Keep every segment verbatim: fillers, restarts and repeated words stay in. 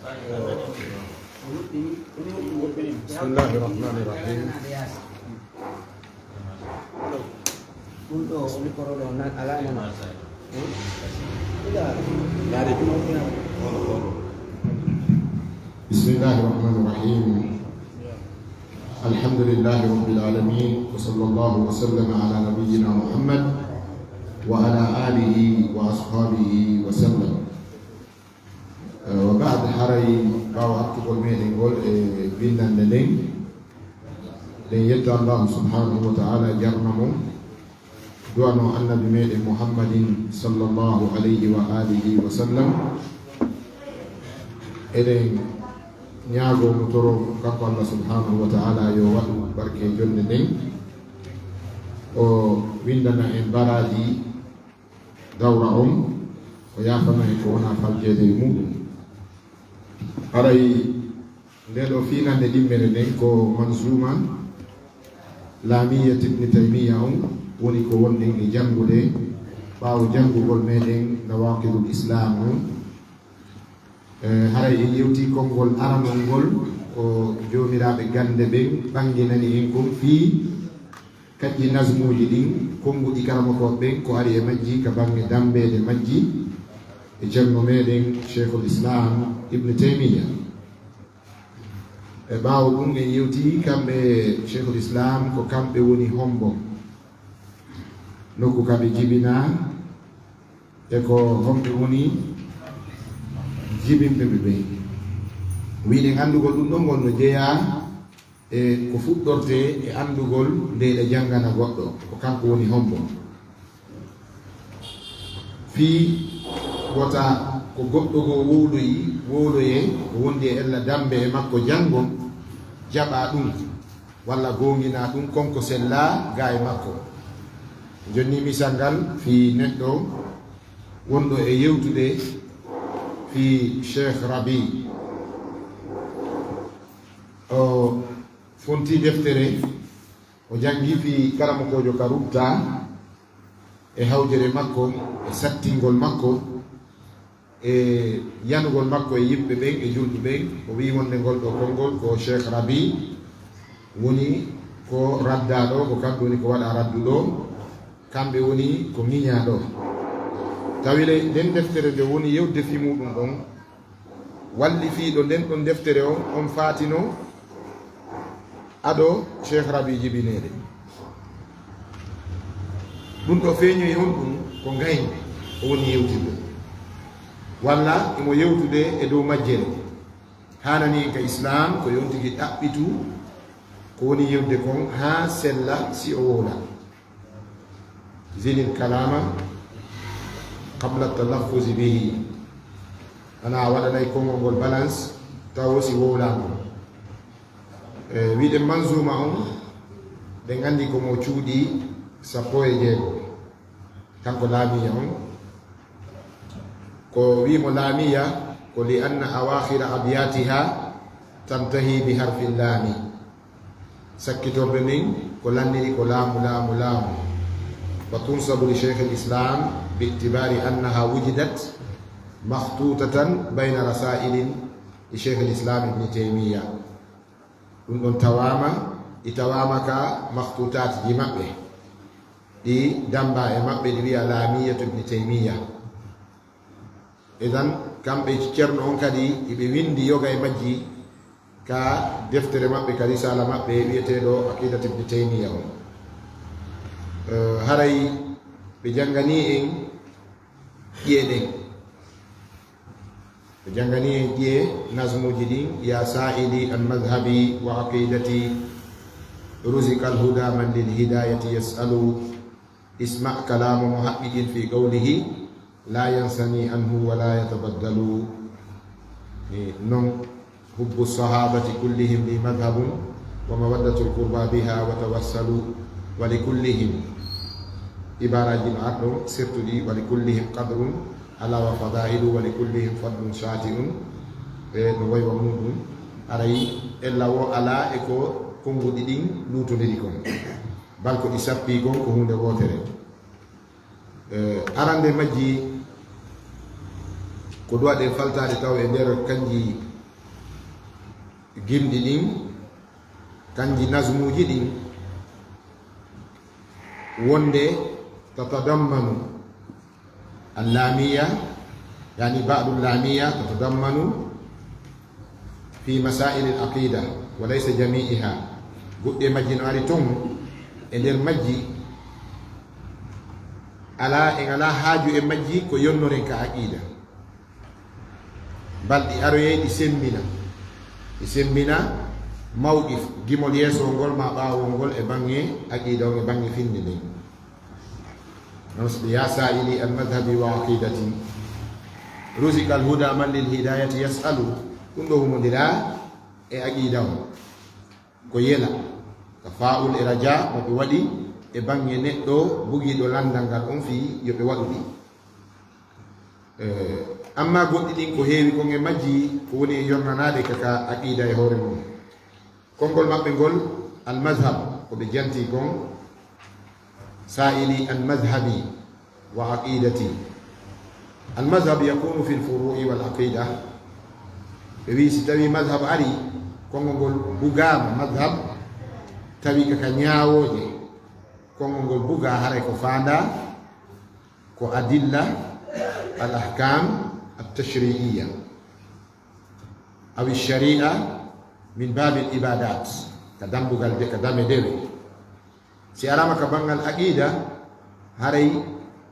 بسم الله الرحمن الرحيم. بسم الله الرحمن الرحيم. الحمد لله رب العالمين، وصلى الله وسلم على نبينا محمد وعلى آله وأصحابه وسلم. Eh, wa baad, haray ɓaawo artugol meɗen ngol e bindande nden, ɗen yetta Allahu subhanahu wa ta'ala, jarna mo, du'ano annabi meɗen Muhammadin sallallahu alayhi wa alihi wa sallam. Eɗen ñaago mo toro kanko Allah subhanahu wa ta'ala yo waɗu barke jonde nden, o windana en baraaji dawra on, o yaafana en ko wona faljeede e muɗum. Haray nde ɗo fiinande ɗimmere nden ko manzuma Laamiyat Ibn Taymiya on woni ko wonɗen e janngude. Ɓaawo janngugol meɗen Nawaqidul Islam on, eh, haray en yewti konngol aranol ngol ko joomiraaɓe gannde ɓen ɓannginani en kon fii kaƴƴi nazmuuji ɗin, konnguɗi karamokooɓe ɓen ko ari e majji ka baŋŋe dammbeede majji e Ceerno meɗen Cheikhul Islam Ibn Taymiya. E ɓaawo ɗum en yewti kamɓe Cheikhul Islam ko kamɓe woni hombo, nokku ka ɓe jibinaa, e ko homɓe woni jibinɓe ɓe ɓen. Wiɗen anndugol ɗum ɗon ngol no jeyaa e ko fuɗɗortee e anndugol nde ɗe janngana goɗɗo, ko kanko woni hombo. Fii wota ko goɗɗo goo wowloyi, wowloyee ko wondi e ella dammbe e makko janngo, jaɓa ɗum, walla goongina ɗum kon ko sellaa gaa e makko. Jonni misal ngal fii neɗɗo wonɗo e yewtude fii Cheikh Rabi. O fonti deftere, o janngi fii karamokoojo ka rutta e hawjere makko, e sattingol makko, e yanugol makko e yimɓe ɓen, e julɓe ɓen. O wi'i wonde ngol ɗoo konngol ko Cheikh Rabi woni ko raddaa ɗoo, ko kamɓe woni ko waɗa raddu ɗoo, kamɓe woni ko ŋiñaa ɗoo. Tawi le, nden deftere nde woni yewde fii muɗum ɗon, wallifiiɗo nden ɗon deftere on, on faatino ado Cheikh Rabi jibineede. Ɗum ɗo feeñoyi honɗum? Ko ngaynde o woni yewtidde, walla imo yewtude e dow majjere? Haanani en ka Islam ko yo on tigi ɗaɓɓitu ko woni yewde kon haa sella si o wowla. Zinil kalama qabla talaffuzi bihi. Ana a waɗanay konngol ngol balance tawo si wowlaango. E, wiɗen manzuma on, ɗen anndi ko mo cuuɗi sappo e jeego. Kanko laamiya on, ko wi'i mo laamiya ko li anna awakhira abyatiha tantahi bi harfi laami. Sakkitorde ndin ko lanndiri ko laamu, laamu, laamu. Wa tunsabu li Cheikh al-Islam bi itibari annaha wujidat makhtutatan bayna rasailin li Cheikh al-Islam Ibn Taymiya. Ɗum ɗon tawaama, ɗi tawaama ka makhtutaatji maɓɓe, ɗi dammba e maɓɓe, ɗi wi'a Laamiyatu Ibn Taymiya. Idan, kamɓe Ceerno on kadi, iɓe winndi yoga e majji ka deftere maɓɓe, ka risaala maɓɓe wi'eteeɗo Aqiidat Ibn Taymiya on. Eh, haray ɓe jannganii en ƴi'e ɗen. Ɓe jannganii en ƴi'e nazmuuji ɗin, ya saa'ili an madhhabi wa aqidati, ruziqa al huda man lil hidayati yas'alu, isma' kalama muhaqqiqin fi qawlihi, la yansani anhu wa la yatabaddalu. E non, hubbu sahabati kullihim li madhhabun, wa mawaddatul qurba biha wa tawassalu, wa li kullihim. Ibaraaji no arɗo, surtout ɗi, wa li kullihim qadrun, ala wa fadailu, wa li kullihim fadlun shati'un. E no waywa muɗum, aray ella wo ala e ko konnguɗi ɗin luutondiri kon. Bal ko ɗi sappi kon ko huunde wootere. Eh, arande majji ko duwaɗe faltaade taw e nder kanji Gimɗi ɗin, kanji nazmuuji ɗin, wonde tatadammanu al-laamiya, yani ba'du al-laamiya tatadammanu fi masaa'il al-aqiida, wa laysa jamii'iha. Goɗɗi e majji no ari ton, e nder majji alaa, en alaa haaju e majji ko yonnoren ka aqiida. Bal ɗi aroyay ɗi semmbina, ɗi semmbina mawqif, gimol yeesowol ngol ma ɓaawowol ngol e baŋŋe aqiida on, e baŋŋe finnde nden. Non so ɓe, "Ya saa'ili an madhhabi wa aqidati, ruziqa al huda man lil hidayati yas'alu." Ɗum ɗo humondiraa e aqiida on. Ko yela, ka faa'ul e raja mo ɓe waɗi e baŋŋe neɗɗo bugiiɗo lanndal ngal on fii yo ɓe waɗu ɗi. Eh, amma goɗɗi ɗin ko heewi kon e majji ko woni e yonnanaade ka, ka aqiida e hoore mum. Konngol maɓɓe ngol, al-madhhab, ko ɓe janti kon, saa'ili an madhhabi wa aqidati. Al-madhhab yakunu fil furu'i wal aqida. Ɓe wi'i si tawi madhhab ari, konngol ngol bugaama madhhab, tawi ka, ka ñaawooje, konngol ngol bugaa haray ko faandaa ko adilla al-ahkam at-tashri'iyya aw ash-shari'a min babil ibadat, ka dambugal de, ka dame dewe. Si arama ka banngal aqida, haray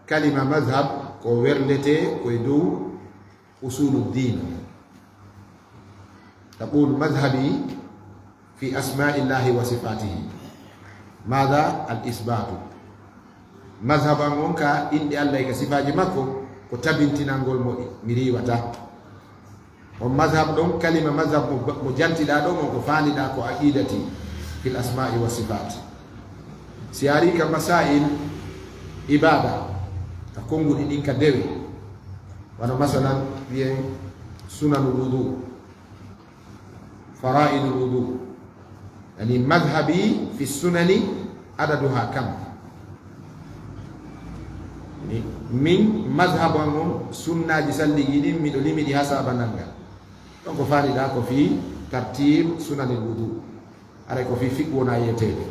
kalima madhhab ko werlete ko e dow usulu diin. Taqulu madhhabi fi asma'illahi wa sifatihi. Madha? Al isbatu. Madhhab an on ka inɗe Allah e ka sifaaji makko, ko tabintinangol mo mi riiwata. On madhhab ɗon, kalima madhhab mo, mo jantiɗaa ɗon on, ko faandiɗaa ko aqidati fil asma'i wa sifat. Si ari ka masail ibada, ka konnguɗi ɗin ka dewe, wano masalan wi'en sunanul wudu, fara'idul wudu. Yani madhhabi fi sunani adaduha kam. Yani min madhhab an on, sunnaaji salligi ɗin, miɗo limi ɗi haa saabanannga. Ɗon ko faandiɗaa ko fii tartib sunanil wudu. Haray ko fii fiqhu wona yewteede.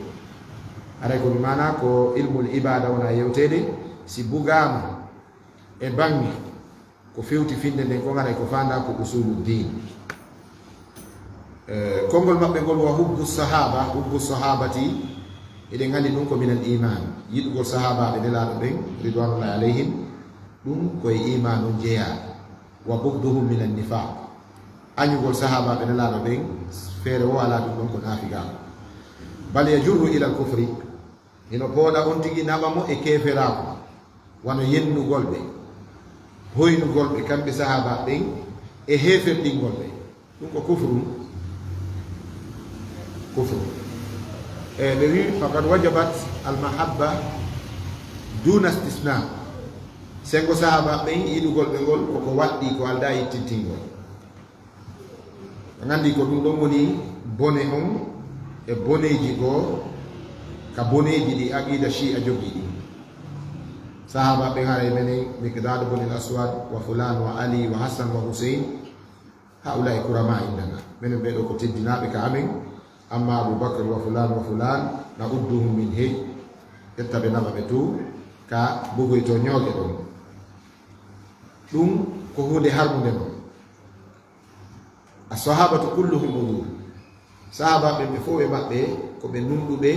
Haray ko bi maana ko ilmul ibada wona yewteede. Si bugaama e baŋŋe ko fewti finnde nden kon, haray ko faandaa ko usulu diin. Eh, konngol maɓɓe ngol, wa hubbu sahaba, hubbu sahabati, eɗen anndi ɗum ko minal iman. Yiɗugol sahabaaɓe Nelaaɗo ɓen, ridwanullahi alayhim, ɗum ko e iman on jeyaa. Wa bugduhum minan nifaq. Añugol sahabaaɓe Nelaaɗo ɓen, feere o alaa, ɗum ɗon ko naafiqaaku. Bal yajurru ilal kufri. Hino pooɗa on tigi, naɓa mo e keeferaaku, wano yennugol ɓe, hoynugol ɓe kamɓe sahaaba ɓen, e heeferɗingol ɓe. Ɗum ko kufru. Kufru. E ɓe wi, faqad wajabat al mahabba duna istisna. Sengo sahaaba ɓen, yiɗugol ɓe ngol koko waɗɗii, ko aldaa ittintingol. En anndi ko ɗum ɗon woni bone on e boneeji goo ka boneeji ɗi aqida Shi'a jogii ɗin. Sahaaba ɓen, haray menen Miqdad ibn al-Aswad wa fulan wa Ali wa Hassan wa Hussein, haula'i kurama indana. Menen ɓee ɗoo ko teddinaaɓe ka amen, amma Abu Bakr wa fulan wa fulan, na'udduhum min hay, ƴetta ɓe naɓa ɓe to ka bugoytoo ñooge ɗon. Ɗum ko huunde harmunde non. As-sahabatu kulluhum udul. Sahaaba ɓen ɓe fof ɓe maɓɓe ko ɓe nunɗuɓe,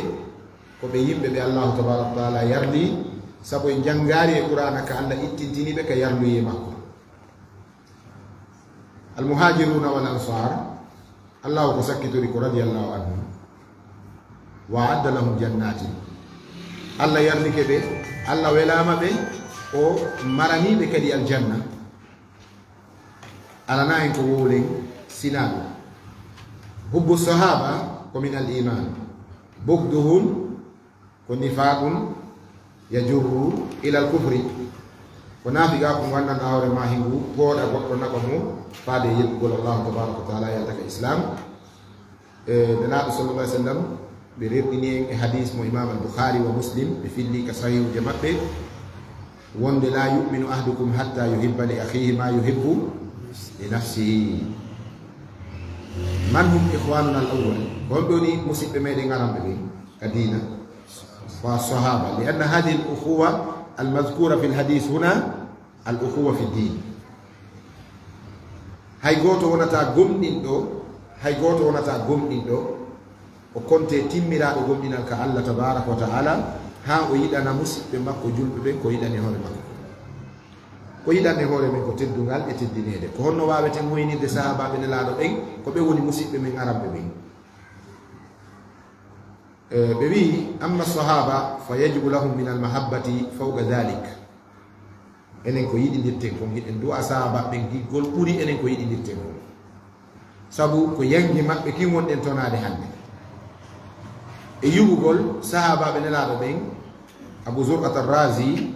ko ɓe yimɓe ɓe Allahu tabaraka wa taala yarli, sabu en janngaari e Qur'aana ka Allah ittintini ɓe ka yarluyee makko. Al-muhajiruna wal ansar, Allah ko sakkitori ko radiyallahu anhum. Wa a'adda lahum jannatin. Allah yarlike ɓe, Allah welaama ɓe, o maranii ɓe kadi aljanna. Alana en ko wowlen sinaa ɗum. Hubbu sahaba ko min al iman. Bugduhum ko nifaqun yajurru ila al kufri. Ko naafiqaaku wannanɗaa hoore maa, hingu pooɗa goɗɗo, naɓa mo faade e yeɗugol Allahu tabaraka wa taala, yalta ka Islam. E, Nelaaɗo sallallahu alaihi wasallam, ɓe rerɗini en e hadis mo Imam al-Bukhari wa Muslim, ɓe filli ka sahihuje maɓɓe, wonde, "La yu'minu ahdukum hatta yuhibba li akhihi ma yuhibbu li nafsihi." من هم إخواننا الأول؟ Ko honɓe woni musiɓɓe meɗen aranɓe ɓen ka diina? Wa sahaba. لأن هذه الأخوة المذكورة في الحديث هنا الأخوة في الدين. Hay gooto wonata gomɗinɗo, hay gooto wonata gomɗinɗo, o konte timmiraaɗo gomɗinal ka Allah tabaraka wa ta'ala, haa o yiɗana musiɓɓe makko julɓe ɓen ko yiɗani hoore makko. Ko yiɗani hoore men ko teddungal e teddineede. Ko honno waaweten hoynirde sahaabaaɓe Nelaaɗo ɓen ko ɓe woni musiɓɓe men aranɓe ɓen? Eh, ɓe wi'i, أما الصحابة فيجب لهم من المحبة فوق ذلك. Enen ko yiɗindirten kon, hiɗen du'a sahaabaaɓe ɓen giggol ɓuri enen ko yiɗindirten kon. Sabu ko yangi maɓɓe kin wonɗen tonaade hannde. E yugugol sahaabaaɓe Nelaaɗo ɓen, Abu Zur'at Ar-Razi,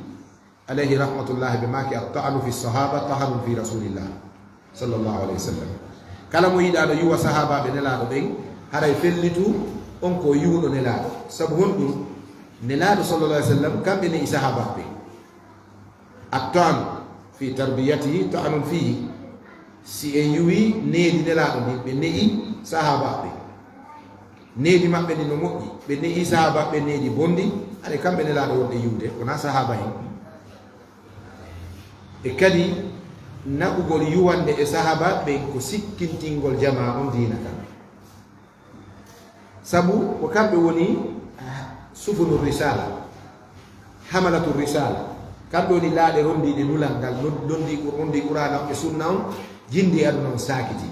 alayhi rahmatullah, ɓe maaki, الطعن في الصحابة طعن في رسول الله صلى الله عليه وسلم. Kala mo yiɗaaɗo yuwa sahaabaaɓe Nelaaɗo ɓen, haray fellitu on ko yuwuɗo Nelaaɗo. Sabu honɗum? Nelaaɗo sallallahu alayhi wa sallam, kamɓe ne'i sahaabaaɓe ɓen. الطعن في تربيته طعن فيه. Si en yuwi needi Nelaaɗo ndin, ɓe ne'i sahaabaaɓe ɓen. Needi maɓɓe ndin no moƴƴi, ɓe ne'i sahaabaaɓe ɓen needi bonndi, haray kamɓe Nelaaɗo wonɗen yuwde, wonaa sahaaba en. E kadi, naɓugol yuwannde e sahaabaaɓe ɓen ko sikkintingol jamaa on diina kan. Sabu ko kamɓe woni, ah, سفن الرسالة، حملة الرسالة. Kamɓe woni laaɗe ronndiiɗe nulal ngal, non-, nonndii Qur-, nonndii Qur'aana on e Sunna on, jinndi e aduna on saakiti.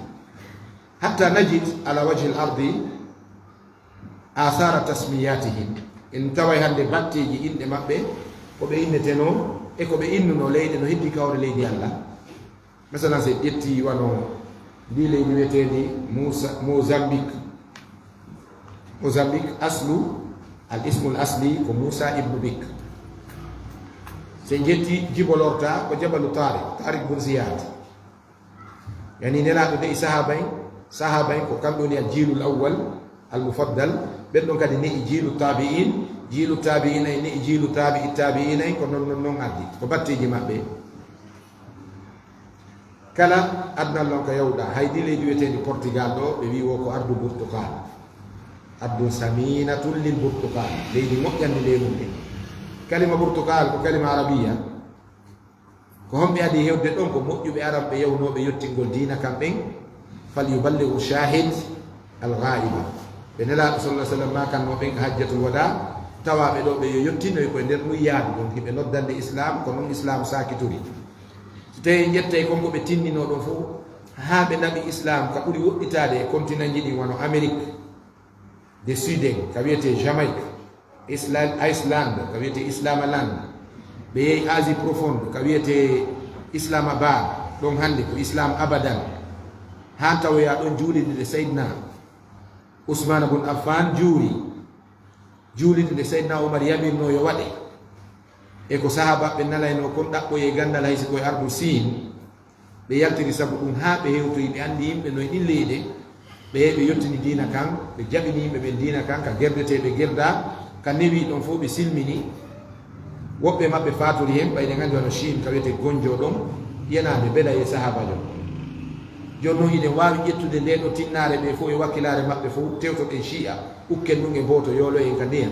حتى نجد على وجه الأرض آثار تسمياتهم. En taway hannde batteeji inɗe maɓɓe, ko ɓe innetenoo e ko ɓe innunoo leyɗe no heddi kawre leydi Allah. Masalan, si en ƴetti wano ndi leydi wiyeteendi Musa, Mozambique. Mozambique, aslu, al ismul asli ko Musa ibnu Bik. Si en ƴetti Jibolorta, ko Jabalu Tariq, Tariq bun Ziyad. Yani, Nelaaɗo ne'i sahaaba en, sahaaba en ko kamɓe woni al jiilul awwal, al mufaddal, ɓen ɗon kadi ne'i jiilu taabi'in, jiilu taabi'in en ne'i jiilu taabi'i taabi'in en, ko non, non, non ardi. Ko batteeji maɓɓe. Kala aduna non ka yawɗa, hay ndi leydi wiyeteendi Portugal ɗo, ɓe wi'i wo ko ardu burtukal. Ardu saminatun lil burtukal. Leydi moƴƴandi leemun ɗin. Kalima burtukal ko kalima arabiya. Ko honɓe adii hewde ɗon? Ko moƴƴuɓe aranɓe yawnooɓe yottingol diina kan ɓen. فليبلغ الشاهد الغائب. Ɓe Nelaaɗo sallallahu alaihi wasallam maakannoo ɓen ka hajjatul wadaa, tawaaɓe ɗo ɓe yo yottinoy koye nder ɗum yaadu ɗon, hiɓe noddande Islaam, ko non Islaam saakitori. Si tawii en ƴettay kon ko ɓe tinninoo ɗon fof, haa ɓe naɓi Islaam ka ɓuri woɗɗitaade e kontinanji ɗin, wano Amérique du Sud en, ka wiyetee Jamaïque, Isla-, Iceland, ka wiyetee Islamaland, ɓe yehi Asie Profonde, ka wiyetee Islamabad, ɗon hannde ko Islam Abadan, haa tawoya ɗon juulirde nde Seydina Usmaana bun Affan juuri, juulirde nde Seydina Umar yamirnoo yo waɗe, e ko sahaabaaɓe nalaynoo kon ɗaɓɓoyee ganndal, hay si ko e ardu Siin, ɓe yaltiri sabu ɗum haa ɓe hewtoyi, ɓe anndi yimɓe no e ɗin leyɗe, ɓe yehi ɓe yottini diina kan, ɓe jaɓini yimɓe ɓen diina kan, ka gerdeteeɓe gerdaa, ka newii ɗon fof ɓe silmini. Woɓɓe maɓɓe faatori heen, ɓayde nganndi wano Chine, ka wiyetee Gonjo ɗon, yenaande Belaye sahaabaajo. Jooni noon hiɗen waawi ƴettude ndee ɗoo tinnaare ɓe fof e wakkilaare maɓɓe fof, tewtoɗen Shi'a, ukken ɗum e mbooto, yooloyen ka ndiyam.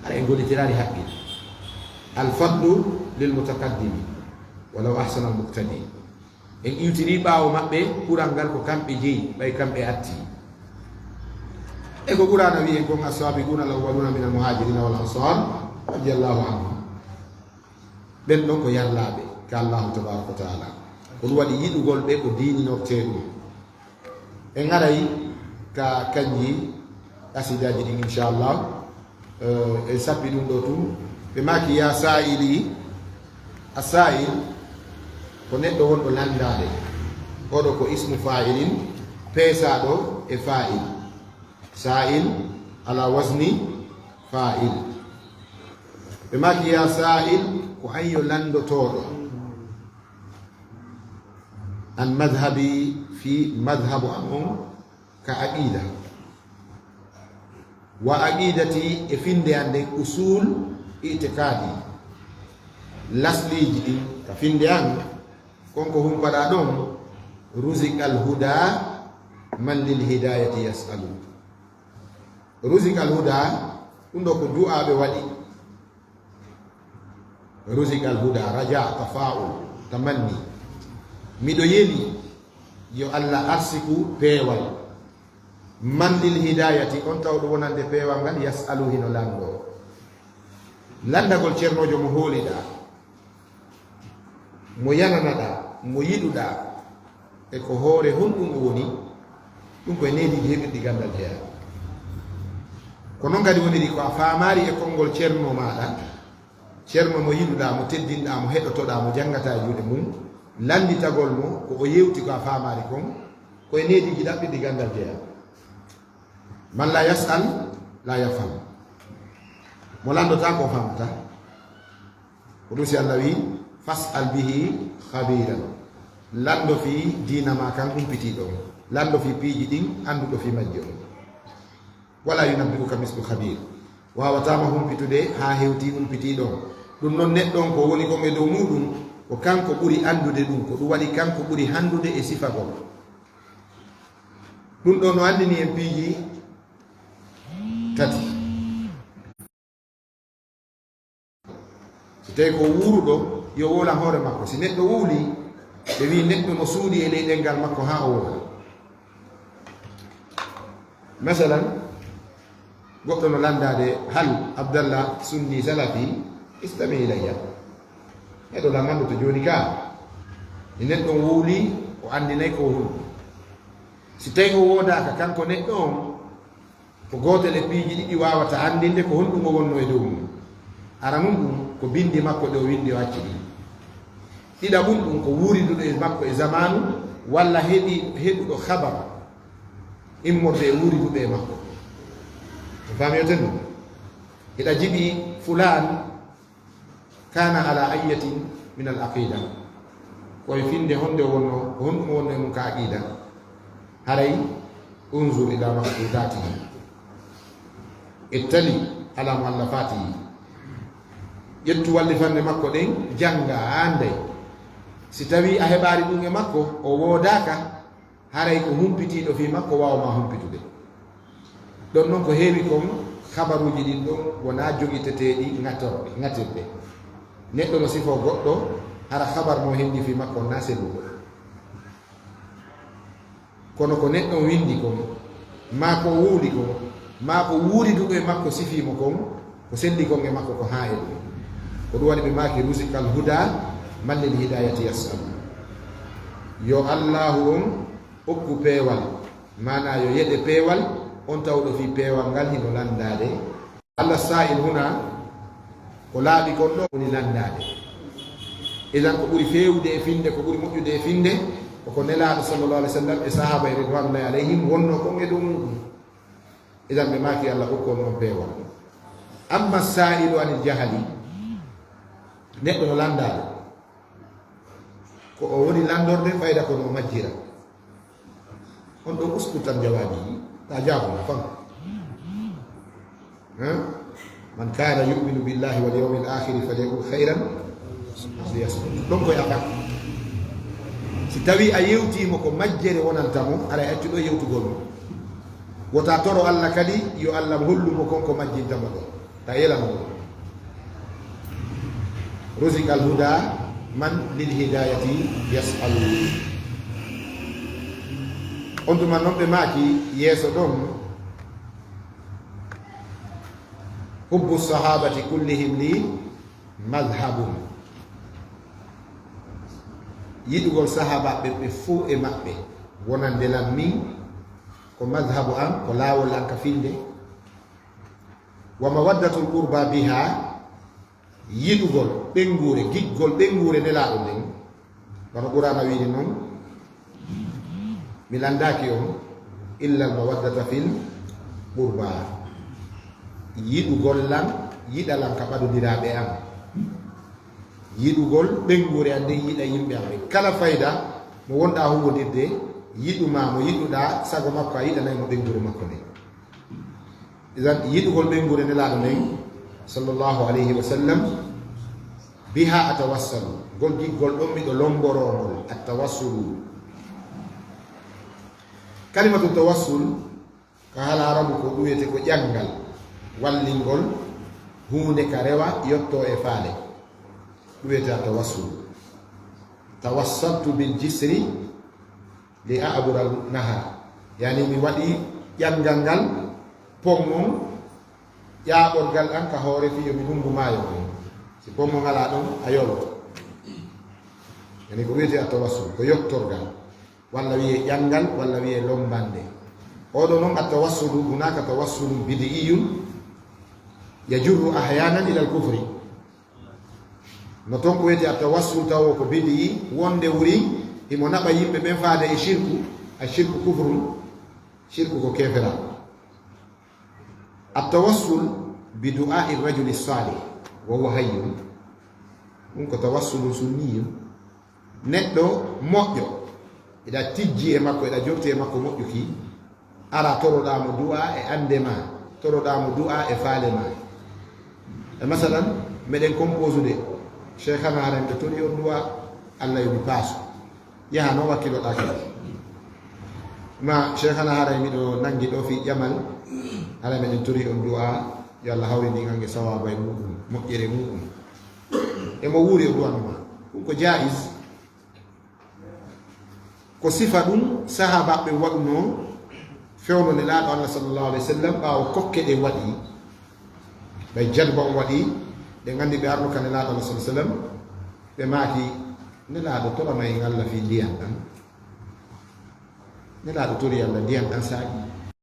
Hara en gollitiraali haqqil. Al fadlu lil mutaqaddimi, walaw ahsana al muqtadi. En iwtirii ɓaawo maɓɓe, kural ngal ko kamɓe jeyi, ɓay kamɓe atti. E ko Qur'aana wi'i en kon, as-saabiquuna al awwaluuna mina al muhaajiriina wal ansaar, radiyallaahu anhum. Ɓen ɗon ko yarlaaɓe ka Allaahu tabaaraka wa taala. Ko ɗum waɗi yiɗugol ɓe ko diininortee ɗum. En aray ka kanji qasiidaaji ɗin, inchallah. Eh, en sappi ɗum ɗo tun. Ɓe maaki, yaa saa'ili, a saa'il ko neɗɗo wonɗo lanndaade. Oɗo ko ismu faa'ilin, peesaaɗo e faa'il. Saa'il ala wazni faa'il. Ɓe maaki, yaa saa'il, ko an yo lanndotooɗo. An madhabi, fii madhabu am on ka aqida. Wa aqidati, e finnde an nden, usul itikadi. Lasliiji ɗin ka finnde an, kon ko humpaɗaa ɗon, ruziqal huda, من للهداية يسأل. رزق الهدى, ɗum ɗo ko du'aaɓe waɗi. رزق الهدى, raja, tafa'ul, tamanni. Miɗo yeli yo Allah arsiku peewal. من للهداية, on tawɗo wonande peewal ngal, يسأل, hino lanndoo. Lanndagol ceernoojo mo hooliɗaa, mo yananaɗaa, mo yiɗuɗaa, e ko hoore honɗum o woni, ɗum ko e neediiji heɓirɗi ganndal jeyaa. Ko noon kadi woniri ko a faamaari e konngol ceerno maaɗa, ceerno mo yiɗuɗaa, mo teddinɗaa, mo heɗotoɗaa, mo janngataa e juuɗe mum, lannditagol mo ko o yewti ko a faamaari kon, ko e neediiji ɗaɓɓirɗi ganndal jeyaa. من لا يسأل لا يفهم. Mo lanndotaako o faamataa. Ko ɗum si Allah wi, فاسأل به خبيرا. Lanndo fii diina maa kan humpitiiɗo on. Lanndo fii piiji ɗin annduɗo fii majji on. ولا ينبئك مثل خبير. Waawataa ma humpitude haa hewtii humpitiiɗo on. Ɗum non neɗɗo on ko woni kon e dow muuɗum, ko kanko ɓuri anndude ɗum, ko ɗum waɗi kanko ɓuri hanndude e sifagol. Ɗum ɗo no anndini en piiji tati. Si tawi ko wuuruɗo, yo wowlan hoore makko. Si neɗɗo wowlii, ɓe wi'i neɗɗo no suuɗii e ley ɗemngal makko haa o wowla. Masalan, goɗɗo no lanndaade, hal Abdallah Sunni Salafi, istami ilayya. Heɗo lan anndu to jooni ka. Si neɗɗo on wowlii, o anndinay ko o hulɓi. Si tawi o woodaaka, kanko neɗɗo on, ko gootel e piiji ɗiɗi waawata anndinde ko honɗum o wonnoo e dow mum. Aranun ɗum ko binndi makko ɗe o winndi o acci ɗin. Ɗiɗaɓun ɗum ko wuuriduɗo e makko e zamaanu, walla heɗi-, heɗuɗo habar immorde e wuuriduɓe e makko. On faami yo tendu? Hiɗa jiɓi fulaan, كان على أية من العقيدة. Ko e finnde honde wonno, ko honɗum wonno e mum ka aqida? Haray, انظر إلى مخطوطاته. اطلع على مؤلفاته. Ƴettu wallifannde makko ɗen, jannga, a annday. Si tawii a heɓaali ɗum e makko, o woodaaka, haray ko humpitiiɗo fii makko waawa maa humpitude. Ɗon non ko heewi kon, habaruuji ɗin ɗon wonaa jogiteteeɗi ŋatorɗe, ŋatirɗe. Neɗɗo no sifoo goɗɗo, hara habar mo hendi fii makko on naa selluɗo. Kono ko neɗɗo on winndi kon, maa ko o wowli kon, maa ko wuuriduɗo e makko sifii mo kon, ko selli kon e makko ko haa e ɗum. Ko ɗum waɗi ɓe maaki, رزق الهدى من للهداية يسأل. Yo Allaahu on okku peewal, maanaa yo yeɗe peewal, on tawɗo fii peewal ngal hino lanndaade. Alla saa'il huna, ko laaɓi kon ɗoo woni lanndaade. Idan ko ɓuri feewude e finnde, ko ɓuri moƴƴude e finnde, ko ko Nelaaɗo sallallahu alaihi wasallam e sahaaba e ridwanullahi alayhim wonnoo kon e dow muuɗum. Idan ɓe maaki Alla okku on on peewal. Amma saa'ilu anil jahali, neɗɗo no lanndaade. Ko o woni lanndorde fayda kono o majjira. On ɗon uskul tan jawaabi, ta jaabu mo fan. Hein? من كان يؤمن بالله واليوم الآخر فليقل خيرا أو ليصمت. Ɗon koye afan. Si tawii a yewtii mo ko majjere wonanta mo, aray accu ɗo yewtugol mo. Wota toro Alla kadi, yo Alla hollu mo kon ko majjinta mo ɗon. Ta yelano ɗum. رزق الهدى من للهداية يسأل. On tuma non ɓe maaki yeeso ɗon, حب الصحابة كلهم لي مذهب. Yiɗugol sahaabaaɓe ɓe fow e maɓɓe wonande lan min ko madhabu an, ko laawol an ka finnde. ومودة القربى بها, yiɗugol ɓeynguure, giggol ɓeynguure Nelaaɗo nden, wano Qur'aana wiiri non, mi lanndaaki on, إلا المودة في القربى. Yiɗugol lan, yiɗa lan ka ɓadondiraaɓe an. Yiɗugol ɓeynguure an nden, yiɗa yimɓe an ɓen. Kala fayda mo wonɗaa huwwondirde, yiɗu maa mo yiɗuɗaa, sago makko a yiɗanay mo ɓeynguure makko nden. Idan, yiɗugol ɓeynguure Nelaaɗo nden, sallallahu alayhi wa sallam, بها أتوسل, ngol giggol ɗon miɗo lommboroo ngol, التوسل. Kalimatu tawassul, ka haala Arabu ko ɗum wiyetee ko ƴanngal, wallingol huunde ka rewa, yotto e faale. Ɗum wiyetee a tawassul. Tawassaltu bil jisri li a'bura nahar. Yani mi waɗi ƴanngal ngal, pom on, ƴaaɓorgal an ka hoore fii yo mi lunngu maayo on. Si pom on alaa ɗon, a yoloto. Yani ko wiyetee a tawassul, ko yottorgal. Walla wiyee ƴanngal, walla wiyee lombannde. Oɗo non, a tawassulu, hunaka tawassulun bidi'iyun, yajurru ahyanan ilal kufri. No ton ko wiyetee a tawassul tawo ko bidi'i, wonde wuri, himo naɓa yimɓe ɓen faade e shirku, a shirku kufrun, shirku ko keefera. A tawassul bi du'a'i rajuli salih, wa huwa hayyun. Ɗum ko tawassulun sunniyun. Neɗɗo moƴƴo, eɗa tijji e makko, eɗa jorti e makko moƴƴuki, ara toroɗaa mo du'a e annde ma, toroɗaa mo du'a e faale ma. E masalan, meɗen composude, Cheikhana haray miɗo tori on du'a, Allah yo mi paasu. Yaha no wakkiloɗaa kadi. Ma Cheikhana haray miɗo nangi ɗo fii ƴamal, haray meɗen tori on du'a, yo Allah hawrindin an e sawaaba e muɗum, moƴƴere muɗum. E mo wuuri o du'ano ma. Ɗum ko jaiz. Ko sifa ɗum sahaabaaɓe waɗunoo fewndo Nelaaɗo Allah sallallahu alayhi wa sallam, ɓaawo kokke ɗe waɗi, ɓay jadba on waɗi, ɓe nganndi ɓe arno ka Nelaaɗo Allah sallallahu alayhi wa sallam, ɓe maaki, "Nelaaɗo, toramay en Allah fii ndiyan ɗan." Nelaaɗo tori Allah ndiyan ɗan saaƴi.